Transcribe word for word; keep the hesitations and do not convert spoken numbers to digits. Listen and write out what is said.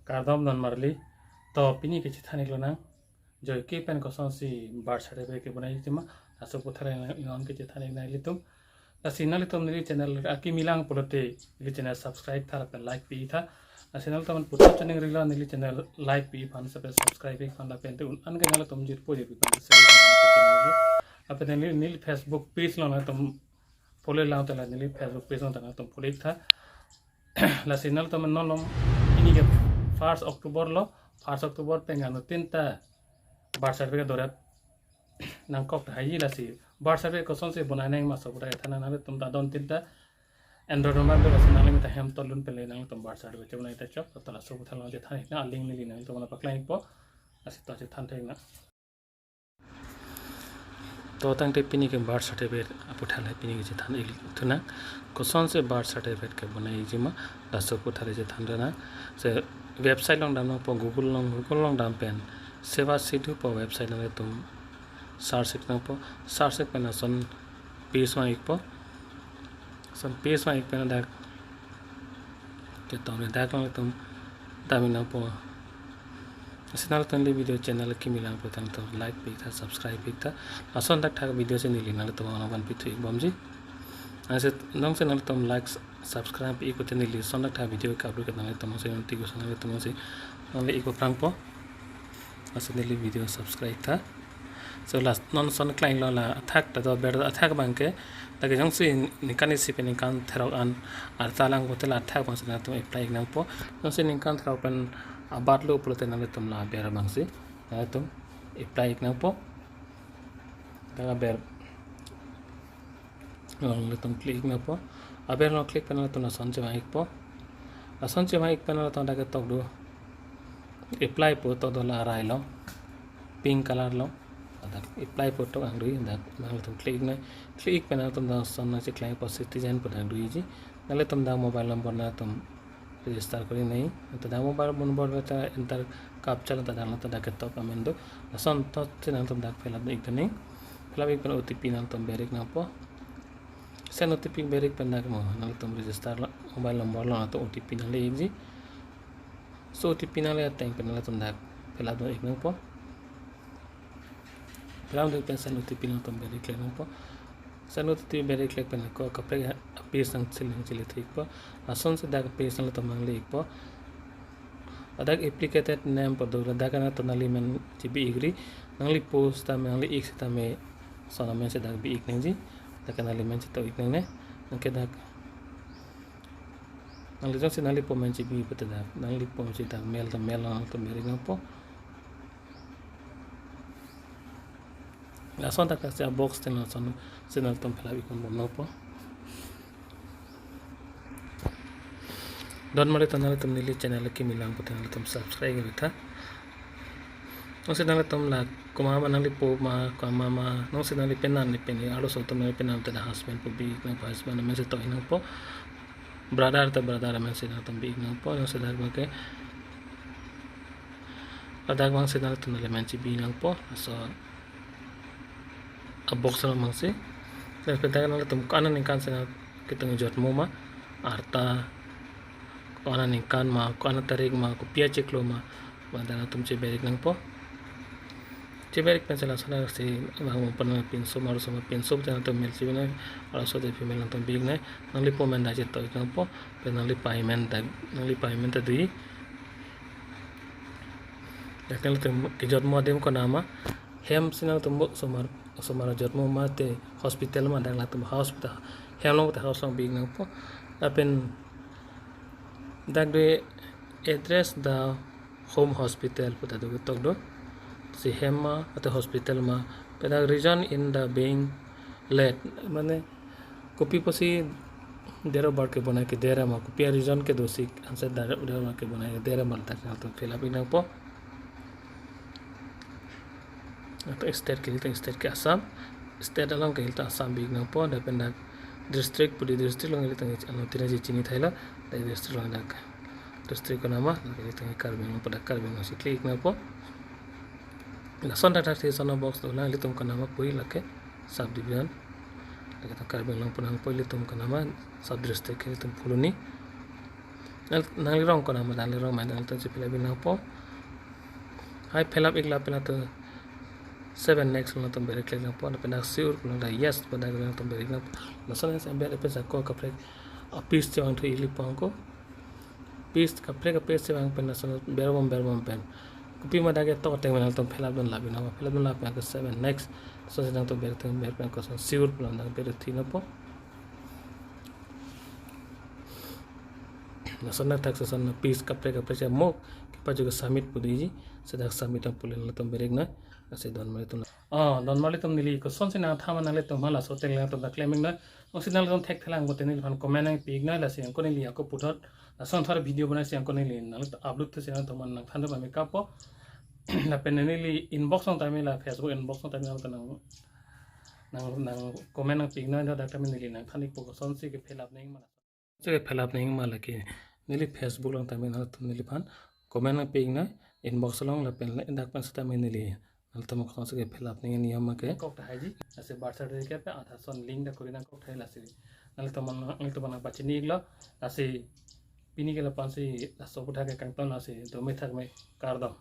Kardom non marli. To pini kechethan ik lonang. Joike pen kosonsi birth certificate kebonai jima, laso aputhak non kechethan ik nang ilitum. Lasi nanglitum neli channel akimi lang pulote neli channel subscribe tha lapen like pi tha. Lasi nanglitum puthot choningri lo neli channel like pi aphan lapen subscribe pi aphan lapen te un-an ke nanglitum jirpo jirpi aphan share pi aphan. Lapen neli, neli Facebook page along nanglitum follow lang te la neli Facebook page along nanglitum follow ik tha. Lasi nanglitum non along pini ke first October lo, first October pen anuttin ta birth certificate dorap nangkok tahai. Lasi birth certificate kosonsi bonai nang ma laso aputhak than nanglitum ta don tin ta Android number do, lasi nangli mita hem tolun pen le nanglitum birth certificate chebonai ta chok, to laso aputhak along chethan ik nang, a-link neli nanglitum aphan paklang ikpo. Lasi to chethan thek nang. To tangte pini ke birth certificate aputhak le pini kechethan ik thu nang. Kosonsi birth certificate kebonai jima, laso aputhak le chethan thu nang. Se website along dam nangpo, Google along, Google along dam pen Seva Sidhu pu website nanglitum search ik nangpo, search ik pen lason page vang ikpo. Lason page vang ik pen dak ketong ri dak nanglitum dam ik nangpo. Lasi nanglitum neli video channel akimi lang pulote nanglitum like pi tha, subscribe pi tha. Lason thakthak video si neli nanglitum aphan nangvan pithu ik bomji. Lasi jongsi nanglitum like, subscribe pi ik pulote neli lason thakthak video ka-upload ke nanglitum si nonti ko nanglitum si nangli ik prangpo. Lasi neli video subscribe tha. So lasi non lason klang lo, la athak ta do, ber athak abang ke, lake jongsi ningkan isi pen ningkan throk an arta lang pulote la athak abang si nanglitum apply ik nangpo. Jongsi ningkan throk pen abat lo pulote nanglitum la aber abang si nanglitum apply ik nangpo. Dak aber along nanglitum click ik nangpo. Aber along click pen nanglitum lason chevang ikpo. Lason chevang ik pen nanglitum dak ketok do apply pu tok do, la arai along pink color along. Dak apply pu tok angdui, dak nanglitum click ik nang. Click ik pen nanglitum dak lason nangcheklang ikpo, citizen pu dak doji. Nanglitum dak mobile number nanglitum register kori nang. Anta dak mobile number ta enter captcha ta dak, ta dak ketok amen do. Lason to si nanglitum dak fill up ik nang. Fill up ik pen O T P nanglitum ber ik nangpo. Send O T P ber ik pen dak mo nanglitum register lo, mobile number along to O T P nangle ikji. So O T P nangle ateng pen nanglitum dak fill up ik nangpo. Fill up ik pen send O T P nanglitum ber ik nangpo. Send O T P ber ik pen ko kaprek a-page nangchele, nangchele thu ikpo. Lasonsi dak page nanglitum nangle ikpo. Ladak applicated name pu do, ladak nanglitum nangli men chebi ik ri. Nangli po sitame, nangli ik sitame, lason amen si dak bi ik nangji. Dak nangli men chetok ik nangne. Anke dak nangli jongsi nangli po men chebi pulote dak, nangli po men si dak male ta male nanglitum ber ik nangpo. Lason thakthak si a-box ten lason si nanglitum fill up ik bom nangpo. Don mari ta nanglitum neli channel akimi lang pulote nanglitum subscribe ik tha. Jongsi nanglitum la komat ma, nangli po ma, komat ma, jongsi nangli penan, neli pen arloso atum nangli penan te dak husband pu bi ik nangpo, husband amen si tok ik nangpo. Brother ta brother amen si nanglitum bi ik nangpo. Jongsi dak abang ke, ladak abang si nanglitum nangli men chebi nangpo. So a-box along abang si. Lapen dak nanglitum ko-an aningkan si nang ketong jonmo ma, arta ko-an aningkan ma, ko-an atarik ma, kopi achiklo ma, bang dak nanglitum cheber ik nangpo. Cheber ik pen si lason si vang mo pen pinso ma, arloso ma, pinso pen nanglitum male chebi nang, arloso te female nanglitum bi ik nang. Nangli po men dak chetok ik nangpo, pen nangli payment dak, nangli payment ta doji. Dak nanglitum kejotmo adim konat ma, hem si nanglitum bo osomar, osomar jotmo mate hospital ma, dak nanglitum house ta, hem along te house along bi ik nangpo. Lapen dak do address the home hospital pu ta do ketok do. Si hem ma, ate hospital ma, pen dak reason in the being late, mane kopi pusi date of birth kebonai ke dera ma, kopi a-reason kedo si ansi date of birth kebonai ke dera ma, ladak nanglitum fill up ik nangpo. Ladak state ke, ladak state ke Assam, state along ke ladak Assam bi ik nangpo. Lapen dak district pu do, district along ladak ano tina ji chini thailo, dak district along dak district konat ma, ladak Karbi Anglong pu, dak Karbi Anglong si click ik nangpo. Lason thakthak si lason a-box do, la ilitum konat ma pu lake subdivision. Lake ta Karbi Anglong pu nangpo, ilitum konat ma sub-district ke ilitum Phuloni. Nang, nangli rong ko nama, nangli rong ma, nangtum si fill up ik nangpo. Hai fill up ik lapen nangtum seven next nangtum berek klik nangpo, lapen dak sure pu nangtum yes pu dak nangtum berek nangpo. Lason si ber pen sa ko kaprek a page chevang thu ili pon ko. Page kaprek a page chevang pen lason berbom berbom pen. Kopi ma dak ketok ateng nangtum fill up dun lapen nangpo, fill up dun lapen ke seven next. Lason si nangtum berek ber pen ko lason sure pu nangtum berek thi nangpo. Lason dak thak lason page kaprek kaprek si mo kepajok ke submit pu diji, si dak submit nang pu le nangtum berek nang, lasi don marli atum. Oh, don marli atum, neli kosonsi nangthan ma nanglitum aphan laso ateng nangtum dak klem ik nang. Jongsi nanglitum thekthelang pote neliphan comment nangpi ik nang, lasi anke neli ako puthot lason thar video banai si anke neli nangtum upload thusi nangtum aphan nangthan dun pame kapo. Lapen neli inbox along tame, la Facebook inbox along tame nangtum nang nang nang comment nangpi ik nang, dak tame neli nangthan ikpo kosonsi ke fill up nang ma. Si ke fill up nang ma lake. Neli Facebook along tame nangtum neliphan comment nangpi ik nang inbox along, lapen le dak pen seta me neli nangtum kosonsi ke fill up nang niyom ma ke. Kok tahai ji, lasi birth certificate pen Aadhaar son link dak kori nangkok tahai lasi. Nangtum nang, nangtum nangpachini iklo, lasi pini ke lapu-an si laso aputhak ke kangton, lasi dome thakme, kardom.